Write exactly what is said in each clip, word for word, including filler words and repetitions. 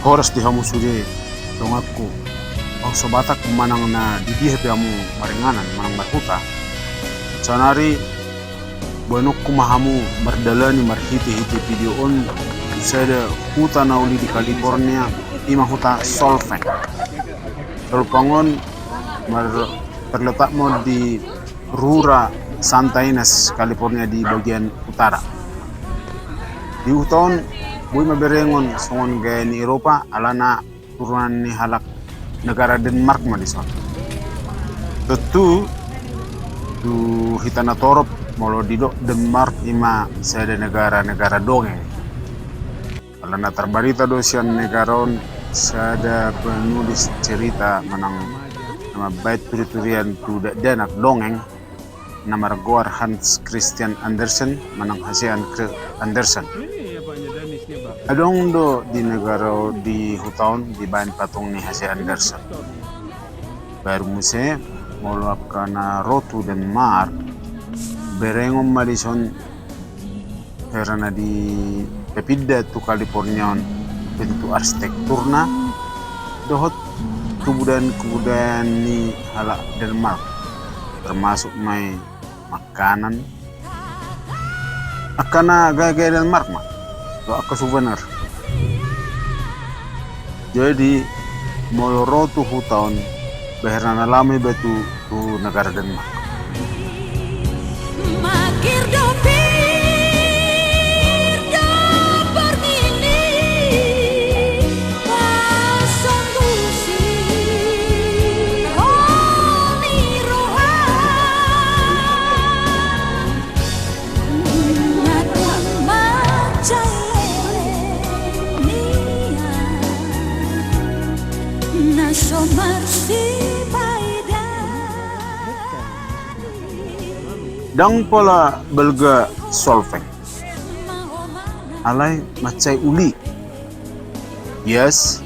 Horas di hamu sude donganku, bangso Batak manang na di dia pe hamu maringanan manang marhuta. Saonari boanonku ma hamu mardalani marhite-hite video on tu sada huta na uli di California, ima huta Solvang. Solvang on mar-, terletak ma di rura Santa Ynez, California di bagian utara. Di huta on boi ma berengon songon gaya ni Eropa, alana turunan ni halak negara Denmark ma dison. Tontu tu hita na torop, molo didok Denmark ima sada negara-negara dongeng. Alana tarbarita do sian negara on sada penulis cerita manang na mambaen turi-turian tu dakdanak dongeng, na margoar Hans Christian Andersen manang Hasean Kre-, Andersen. Adong do di negara on, di huta on, dibaen patung ni Hasean Andersen. Baru muse, molo angka na ro tu Denmark, berengon ma dison hera na dipepinda tu California on, bentuk arsitekturna dohot kebudayaan-kebudayaan ni halak Denmark, termasuk ma i makanan, angka na gaya-gaya Denmark ma dohot angka souvenir. Jadi molo ro tu huta on, bahenon na laho ma iba tu, tu negara Denmark. Ndang pola balga Solvang, alai mansai uli. Yes,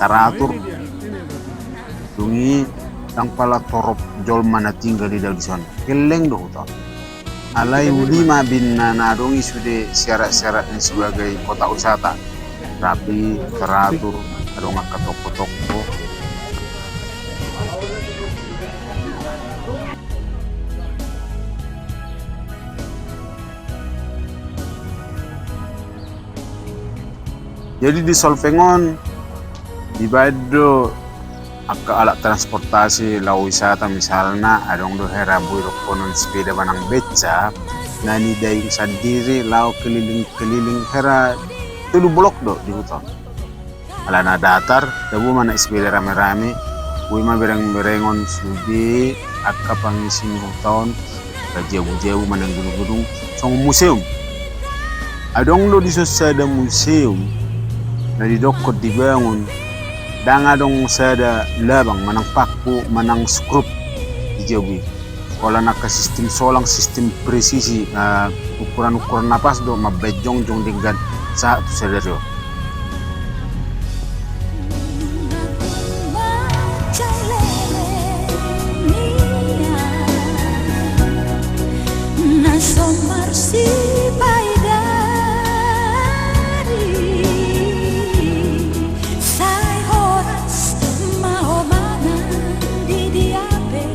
taratur. Dung i ndang pola torop jolma na tinggal di dao dison. Gelleng do huta on. Alai uli ma binna na adong i sude syarat-syaratna sebagai kota wisata. Rapi, taratur, adong angka toko-toko. Jadi di Solvang on dibaen do angka alat transportasi laho wisata, misalna adong do hera boi dohonon sepeda manang beca na nidayung sandiri laho keliling-keliling, hera tolu bolok do di huta on. Alana datar, tabo ma naek sepeda rame-rame, boi ma bereng-berengon sude angka pangisi ni huta on, angka jabu-jabu manang gedung-gedung, songon museum. Adong do dison sada museum na didokkon dibangun, ndang adong sada labang manang paku manang skrup di jabu i. Holan angka sistem solang, sistem presisi, eh, ukuran-ukuran na pas do mambaen jongjong denggan sahat tu sadari on. Sai horas ma ho manang di dia pe,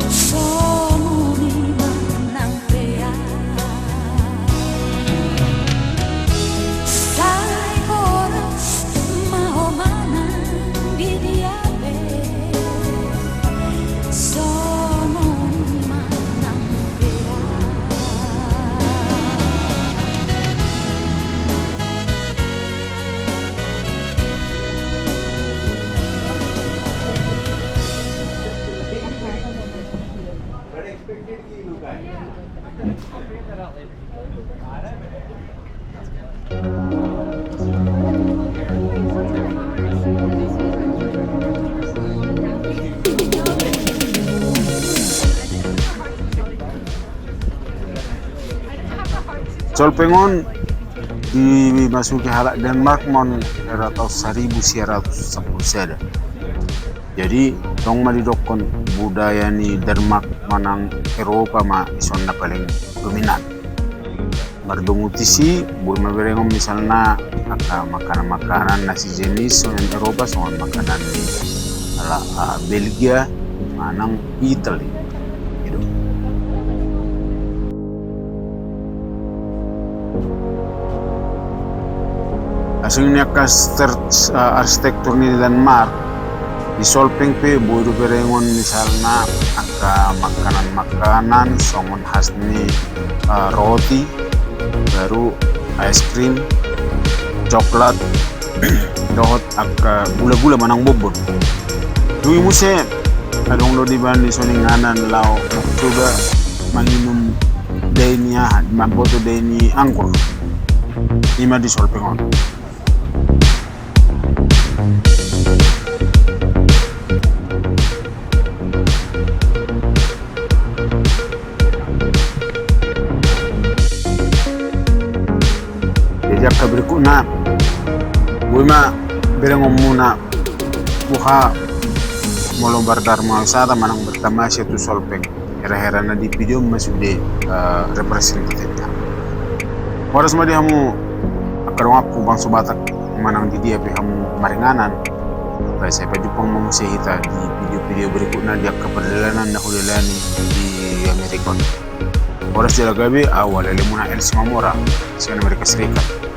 songon i ma nang pe ahu. Sai horas ma ho manang di dia pe, songon i ma nang pe ahu. Solvang on dimasuki halak Denmark ma on era taon saribu sia ratus sampulu sada. Jadi tong ma didokkon budaya ni Denmark manang Eropa ma dison na paling dominan. Mardongan tusi, boi ma berengon misalna angka makanan-makanan na sejenis songon Eropa, songon makanan ni ala, ah, Belgia manang Italy. Gitu. Asing ni angka start, ah, arsitektur ni Denmark, di Solvang pe boi do berengon misalna angka makanan-makanan songon khas ni, ah, roti, baru es krim, coklat, dohot angka gula-gula manang bonbon. Dung i muse adong do dibaen di son inganan laho coba manginum dae ni aha, mamboto dae ni anggur. Ima di Solvang on. Jadi angka berikutna, boi ma berengonmuna boha molo berdarma wisata manang bertamasya tu Solvang. Hera-hera na di video ma sude, eh, representatifna. Horas ma di hamu angka donganku bangso Batak manang di dia pe hamu maringanan. Baik, sai pajumpang ma muse hita di video-video berikutna di angka pardalanan na hudalani di Amerika on. Horas jala gabe, au ale alemuna El Simamora, sian Amerika Serikat.